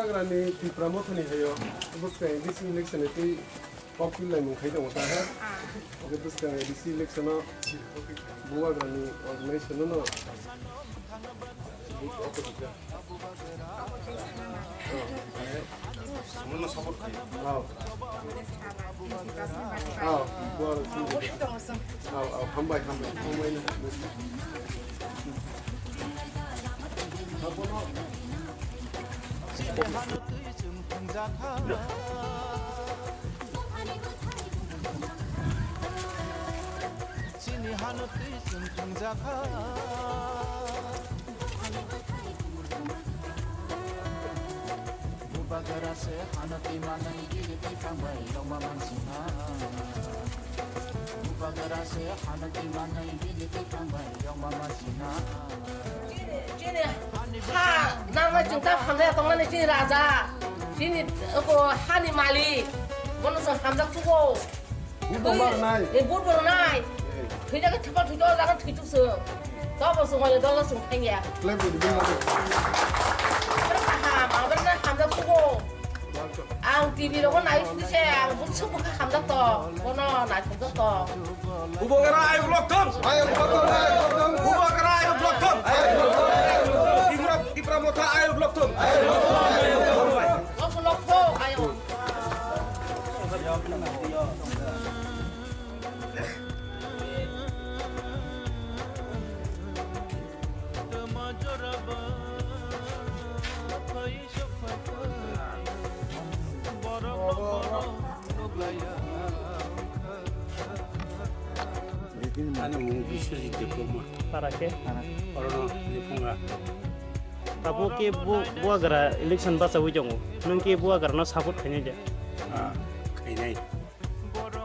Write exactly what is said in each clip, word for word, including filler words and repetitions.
Bubagrani Tipra Mothani hayo, bwskang A D C election ni twi kok pil lai mung khai tongo ta ha. Oke bwskang A D C election o Bubagrani organization no. Hambai, hambai, hambai. Chini hano twi chwng thwngjakha. Bubagra se hano twi manai bini twi thangbai yongma mansina. Bubagra se hano twi manai bini twi thangbai yongma mansina. Chini ha nangma chwng ta hamjak tongmani chini raja. Chini oko hani malik. Bono chwng hamjak chugo. Bubagra nai. E bubagra nai. Thwijak thapa thwijak jaga thwituk chwng. Tobo chwng wale dolo chwng thangya. Clap with the big mouth. Kaham, abana hamjak chugo. Ang T V rogo nai sudi se, ang buksu bukha hamjak to. Bono nai sudi to. Bubagra ayuk lokthum. Ayuk lokthum, ayuk lokthum. Bubagra ayuk lokthum. Ayuk lokthum. Tipra, Tipra Motha ayuk lokthum. Ayuk lokthum, ayuk lokthum. Lokthum, lokthum, ayuk. Ani mung Biswajit Debbarma. Para khe? Orono Liphunga. Abo khe bo, Bubagra election bachawi tongo. Nwng khe Bubagra no support khainai de? Ah, khainai.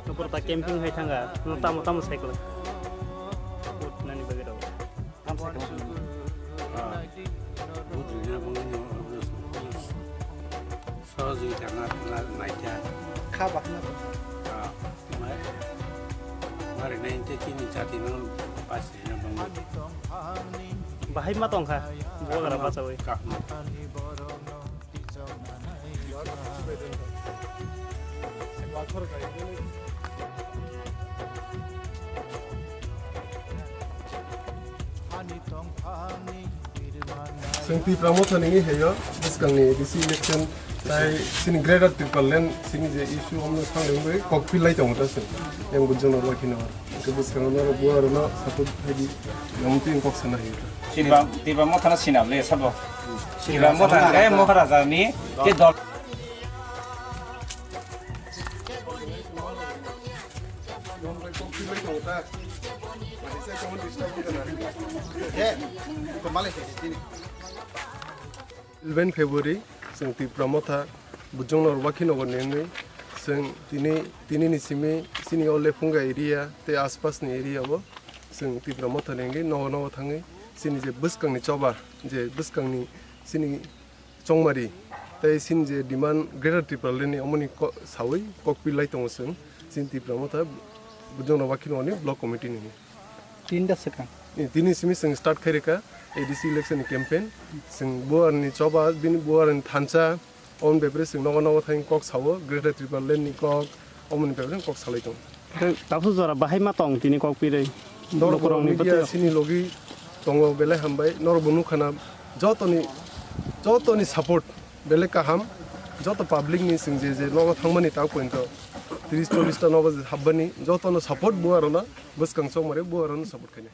Nokbar ta camping hai thanga, no tamo tamo cycle. Vote nani bagwi rw. Tam cycle. Ah, vote rina bangwi no, sohojogita na, na, naikha. Kha bahna. Ah, ma, mari nai te chini jati no pas rina bangwi. Bahai ma tongkha, Bubagra bachawi. Kha. Chwng Tipra Motha ni heyo, bwskangni A D C election, tai chini Greater Tipraland, chini je issue omno thangwi kok pil lai tongo ta chwng, yang bujano lakhino. Hwnkhe bwskango norok bo aro no support khaidi, yang twi kok sana hiyo. Tipra, Tipra Motha no sinam le sabo. Tipra Motha hwnkhe Maharaja ni ke dol. Eleven February, chwng Tipra Motha, Bujong Nogor Wakhi Nogor ni wngwi, chwng tini, tini ni simi, chini o Lephunga area tei aspas ni area o, chwng Tipra Motha ni wngwi nogo nogo thangwi, chini je bwskang ni choba, je bwskang ni chini chongmari, tei chini je demand Greater Tipraland ni, omoni ko-, sawi kok pil lai tongo chwng, chini Tipra Motha, Bujong Nogor Wakhi Nogor ni block committee ni. Tinta swkang. Eh, tini simi chwng start khai rwkha A D C election ni campaign. Chwng buar ni choba, bini buar ni thansa, oboni bebere chwng nogo nogo thang kok sao, Greater Tipraland ni kok, oboni bebere kok salai tongo. Tei tabuk jora bahai ma tong tini kok pirwi. Norok lokorok ni media bwtwi chini logi tongo belai hambai, norok bo nukha na jotoni, jotoni support belai kaham, joto public ni chwng je je nogo thangmani ta pointo tris chollis ta nogo je hapbani jotono support buar na bwskang chongmari buar no support khainai.